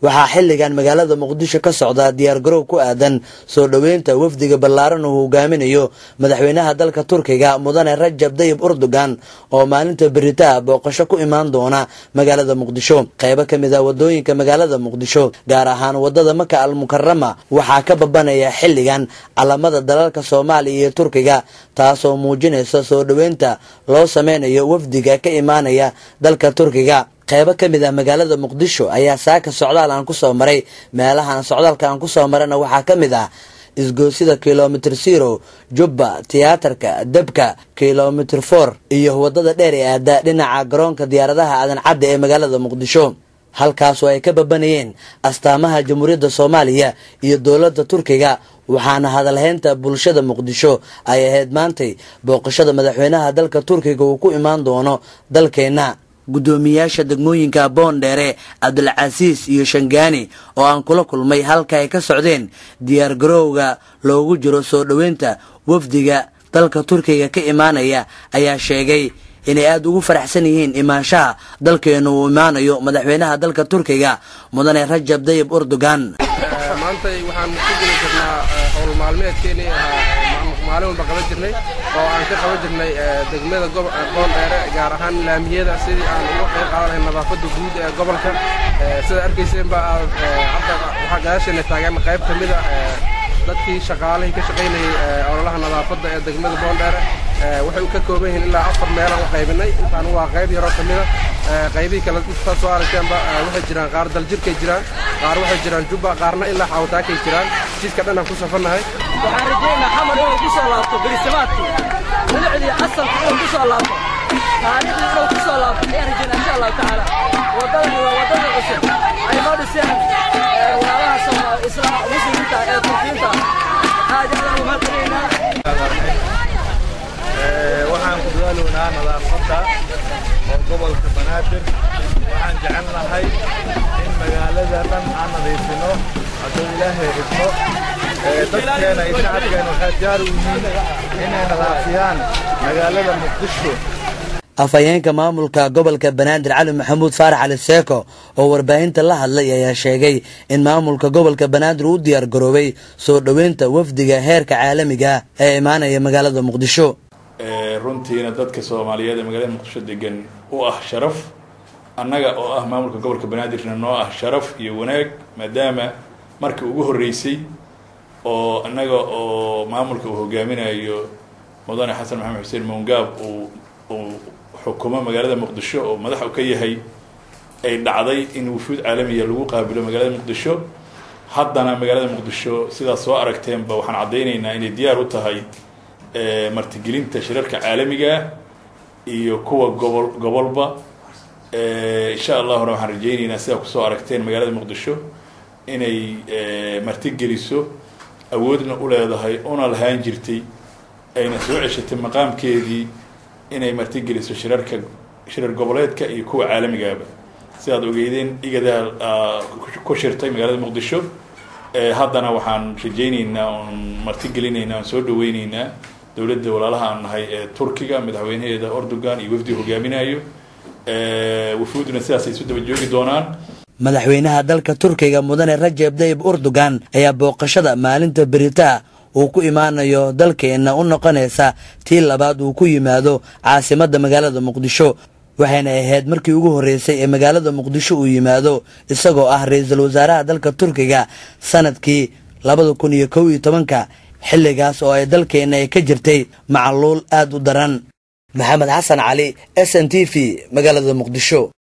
Waxaa xilligan magaalada Muqdisho ka socda diyaargarow ku aadan soo dhoweynta wafdiga ballaaran uu hogaaminayo madaxweynaha dalka Turkiga Mudane Rajab Tayyip Erdogan oo maalinta berritaa booqasho ku imaan doona magaalada Muqdisho. Qaybo ka mid ah wadooyinka magaalada Muqdisho, gaar ahaan wadada Maka al-Mukarrama, waxaa ka babanaya xilligan calamada dalalka Soomaaliya iyo Turkiga, taasoo muujinaysa soo dhoweynta loo sameynayo wafdiga ka imaanaya dalka Turkiga. Qaybo ka mid ah magaalada Muqdisho ayaa saaka socdaal aan ku soo maray. Meelahan socdaalka aan ku soo marana waxaa ka mid ah isgoosida kilomitir 0, Jubba, tiyaatarka Dabka, kilomitir 4 iyo wadada dheer ee aada dhinaca garoonka diyaaradaha Aadan Cadde ee magaalada Muqdisho, halkaasoo ay ka babanayeen astaamaha Jamhuuriyadda Soomaaliya iyo dowladda Turkiga. Waxaana hadalhaynta bulshada Muqdisho ay ahayd maantay booqashada madaxweynaha dalka Turkiga uu ku imaan doono dalkeenna. Guddoomiyaasha degmooyinka Boondheere, Cabdilcasiis iyo Shangaani oo aan kula kulmay halka ay ka socdeen diyaargarowga loogu jiro soo dhoweynta wafdiga dalka Turkiga ka imaanaya ayaa sheegay inay aada ugu faraxsan yihiin imaanshaha dalkeenu uu imaanayo madaxweynaha dalka Turkiga Mudane Rajab Tayyip Erdogan. Maantay waxaan ku guda jirnaa howl maalmeedkeenii ahaa maalin walba qaban jirnay oo aan ka qaban jirnay degmada Boondheere, gaar ahaan laamiyada, sidii aan uga qayb qaadan lahayn nadaafadda guud ee gobolka. Sida arkayseenba hadda waxaa gadaasheena taagan qayb ka mid a dadkii shaqaalihii ka shaqaynayay ololaha nadaafadda ee degmada Boondheere. Waxay ka kooban yihiin ilaa 4 meelaan u qaybinay, intaan waa qayb yaroo ka mida. Qaybihii kale intaad soo aragteenba waxay jiraan, qaar Daljirkay jiraan, qaar waxay jiraan Jubba, qaarna ilaa Xawataakay jiraan. Jidka dhan aan ku safannahay. Waxaan rajaynaa Xamar inuu ku soo laabto berisamaadkii, bilicdii asalka inuu ku soo laabto, taariikhdii inuu ku soo laabto ayaan rajaynaa insha Allahu tacaala. Waddadani waa waddadii cusub ay noo dhiseen walaalaha islaam muslimiinta ee Turkiyiinta. Aad iyo aad ugu mahadcelinaynaa. Waxaan ku dadaalownaa nadaafadda oo gobolka Banaadir. Waxaan jecelnahay in magaalada dhan aan nadiifino hadduu Ilaahay idmo. Dadkeena iyo shacabkeena waxay diyaar u yihiin inay nadaafiyaan magaalada Muqdisho. Afhayeenka maamulka gobolka Banaadir Cali Maxamuud Faarax Cali Seeko oo warbaahinta la hadlay ayaa sheegay in maamulka gobolka Banaadir uu diyaar garoobay soo dhoweynta wafdiga heerka caalamiga ee imaanaya magaalada Muqdisho. Runtiina dadka Soomaaliyeed ee magaalada Muqdisho degan u ah sharaf, annaga oo ah maamulka gobolka Banaadirna noo ah sharaf iyo wanaag, maadaama markii ugu horreysay oo annaga oo maamulka uu hogaaminayo Mudane Xasan Maxamed Xuseen Mongaab uu xukumo magaalada Muqdisho oo madax u ka yahay ay dhacday in wufuud caalamiya lagu qaabilo magaalada Muqdisho. Haddana magaalada Muqdisho sidaas soo aragteenba waxaan caddaynaynaa inay diyaar u tahay martigelinta shirarka caalamiga iyo kuwa gobol gobolba insha Allahuna. Waxaan rajaynaynaa sidaa kusoo aragteen magaalada Muqdisho inay martigeliso, awoodna u leedahay una lahaan jirtay, ayna soo ceshatay maqaamkeedii inay martigeliso shirarka, shirar goboleedka iyo kuwa caalamigaaba. Sidaad ogeydeen igadaa ku shirtay magaalada Muqdisho. Haddana waxaan rajaynaynaa oon martigelinaynaa oon soo dhaweyneynaa dowladda walaalaha aan nahay ee Turkiga, madaxweynaheeda Erdogan iyo wafdi hogaaminayo. Wufuuduna sidaasay isu daba joogi doonaan. Madaxweynaha dalka Turkiga Mudane Rajab Tayyip Erdogan ayaa booqashada maalinta beritaa uu ku imaanayo dalkeenna u noqonaysa tii labaad uu ku yimaado caasimadda magaalada Muqdisho, waxayna ahayd markii ugu horreysay ee magaalada Muqdisho uu yimaado isagoo ah ra-iisul wasaaraha dalka Turkiga sanadkii 2011-ka, xilligaas oo ay dalkeenna ay ka jirtay macaluul aad u daran. Maxamed Xasan Cali, S N T V, magaalada Muqdisho.